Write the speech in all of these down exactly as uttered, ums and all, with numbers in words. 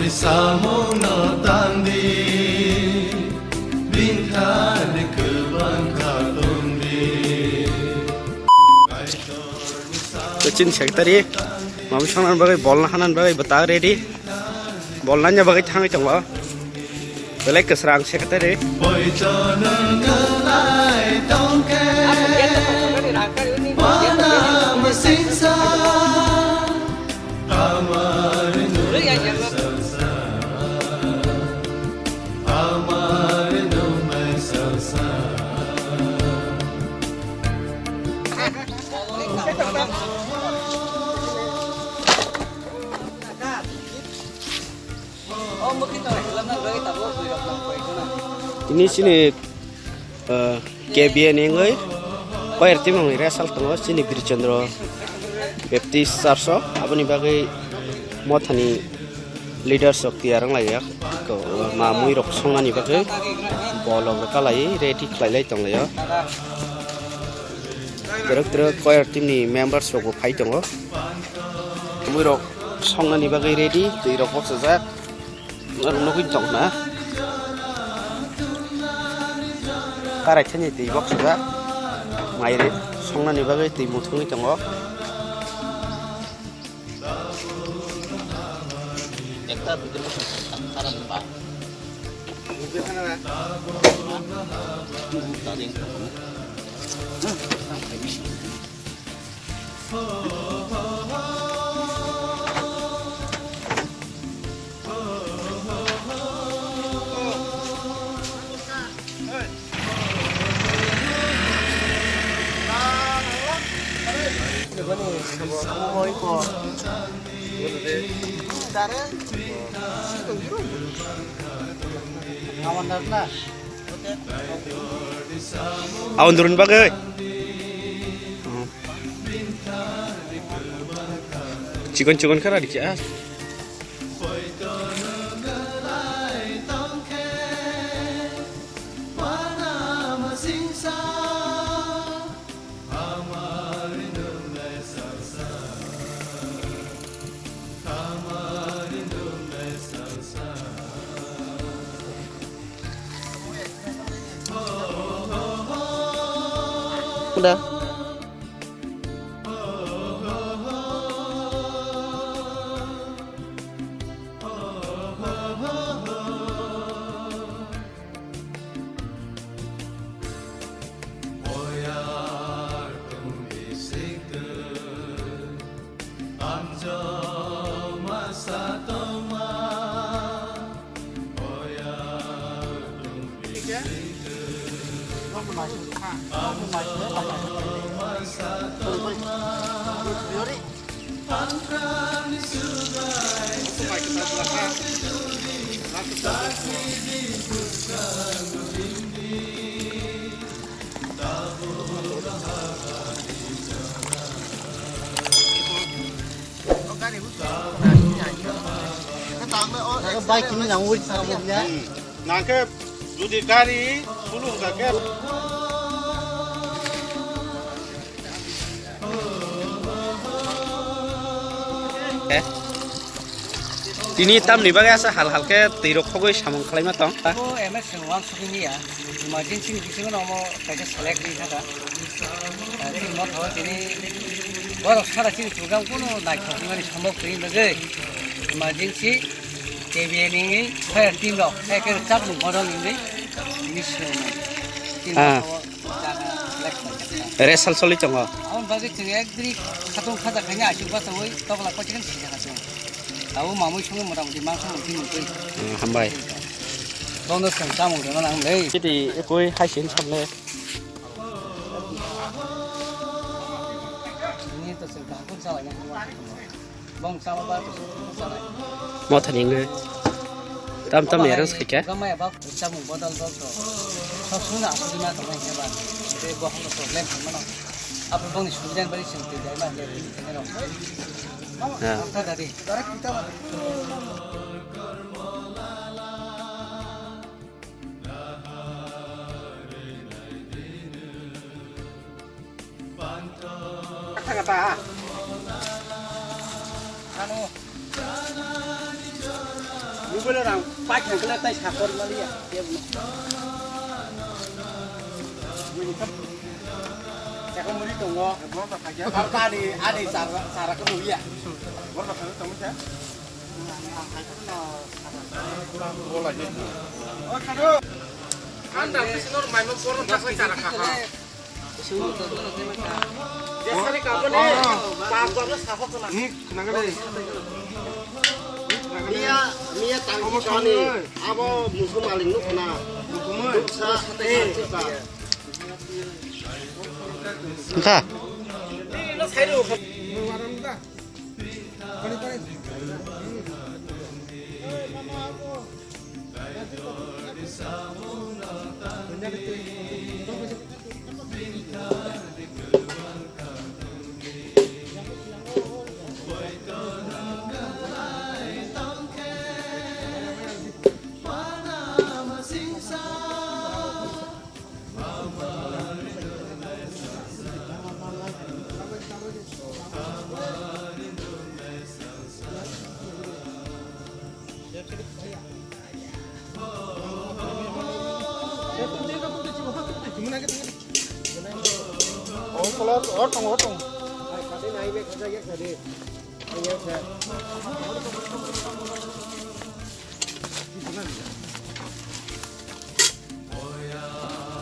Samungno tangdi, bini thani kwbang kha tongdi. Chin secretary, mami songna bagwi, bolna hanan bagwi, bwta ready. Bolna nya bagwi thangwi tongo. Belai kwsrang secretary. Tini chini, eh, K B N wngwi choir team rokni result tongo chini Birchandra Baptist Church o, aboni bagwi mothani leaders rok tiyar wng laijak, ko, ma mui rok songnani bagwi bolok rwka lai ready khlai lai tong laio. Twrwk twrwk choir team ni members rok bo phai tongo. Mui rok songnani bagwi ready, twi rok boksajak. Norok nugwi tong na. Karai thani twi boksajak. Mairi songnani bagwi twi muthungwi tongo. Ekta video karan ba. Awan durun bagwi. Chikon chikon kara dikhe ah. Udah. Bike ni nang ui sa bo ya. Nang khe jodi gari sulung ka khe. Eh. Tini tamni bagwi asa hal hal khe twi rok khogwi samung khlaima tong. Bo M S wal sugwi ya. Emergency ni bisingo no omo kaisa select ri thaka. Tini mo thawa tini borok sara chini program kuno naithok mani sambok twi bagwi. Emergency K B N ni fire team rok, ek ek chak ni model ni ni. Tini mo thawa. Result soli tongo. Aboni bagwi chwng ek dri khatung khaja khaina aswk bachawi tokla kochikon sijak aswk. Abo mamui songwi mota moti mangsa mungkin mungkin. Hmm, hambai. Bono chwng chamung rwna nang le. Chiti ekoi hai sin samle. Ni to chwng kaham khe chalai nang. Mothani wngwi tam tam ni arrange khaikha. Samung bodol bok to. Sok suna asudi ma tongo heba. Te bohong no problem mano. Apo bongni subida bari sing te dai ma le te no. Ha. Amta dadi. Kata kata. Anu. Bole rang pai khang kle tai sakor mali ya. Seko muri tongo. Ar ani, ani sara, sara ko nuya. Anda sisi nor maimo porno tak sara kha. Miya, miya tang kani, abo musu maling nuk na. Nuk sa, eh, sa. Wngkha.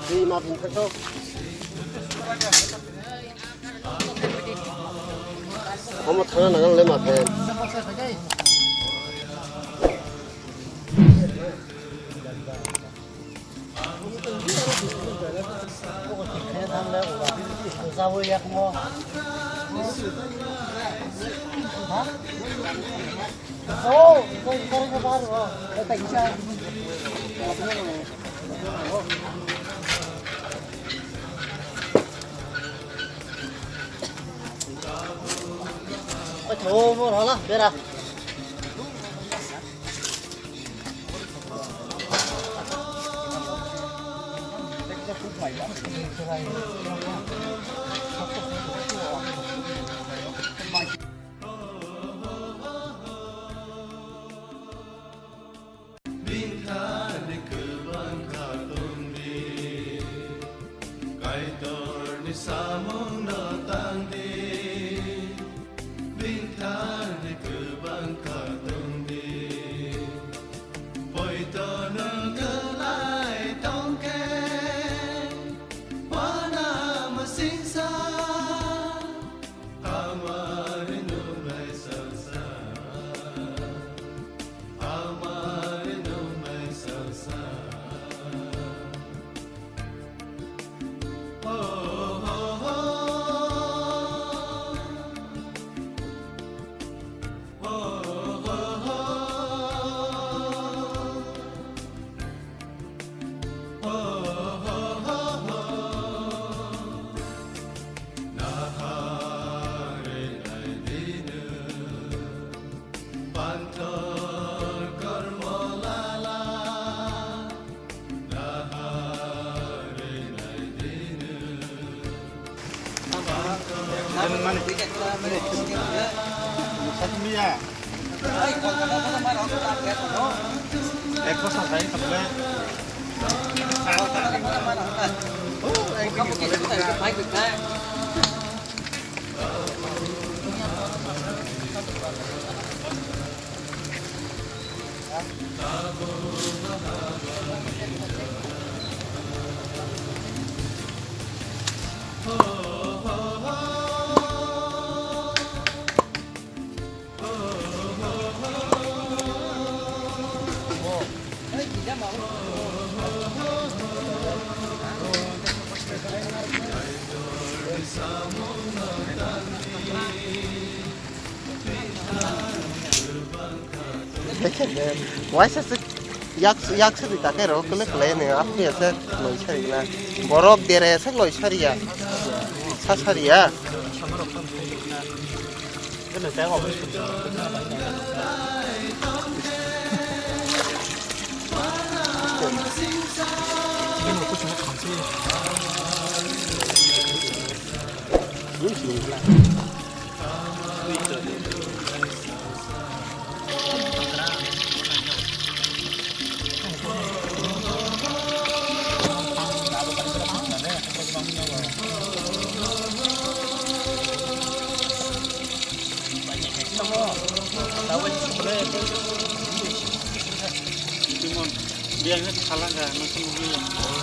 Twi ma phin thak thok. Omo thana nangan le ma phen. Oi, tho, mo, hola, bera. Bini thani kwbang kha tongdi, Kaitorni samungno tangdi. Bini thani kwbang kha tongdi, poito nwng kwlai tongkhe, wana mwsingsa. Hamari nunglai salsa, hamari nunglai salsa. Oh, oh, oh. Waisa se yak, yak sari ta khe ro kle kle ne, apni ase loi sari na. Borok dere ase loi sari ya. Sa sari ya.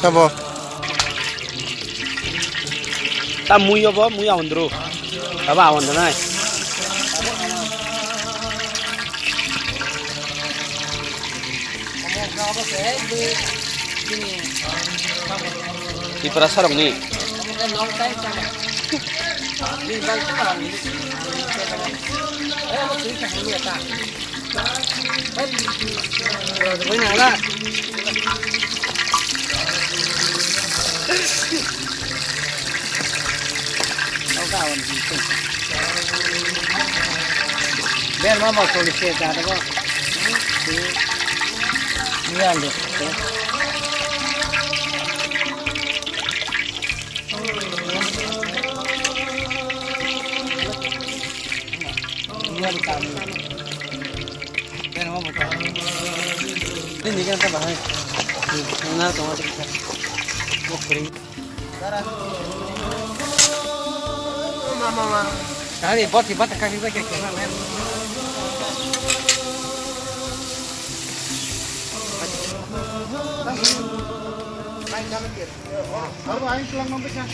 Tabo. Ta mui obo, mui aondro. Tabo aondro nai. Tiprasa rokni. Ben ma mo choli se ta bo. Ni ang de. Ni ang kam. Ben ma mo ta. Ni ni kan ta bahai. Na to ma ta. Mo kuri. Mama, mama. Kami boti bata kami bata kena men. Aru aing kelang mampu sih.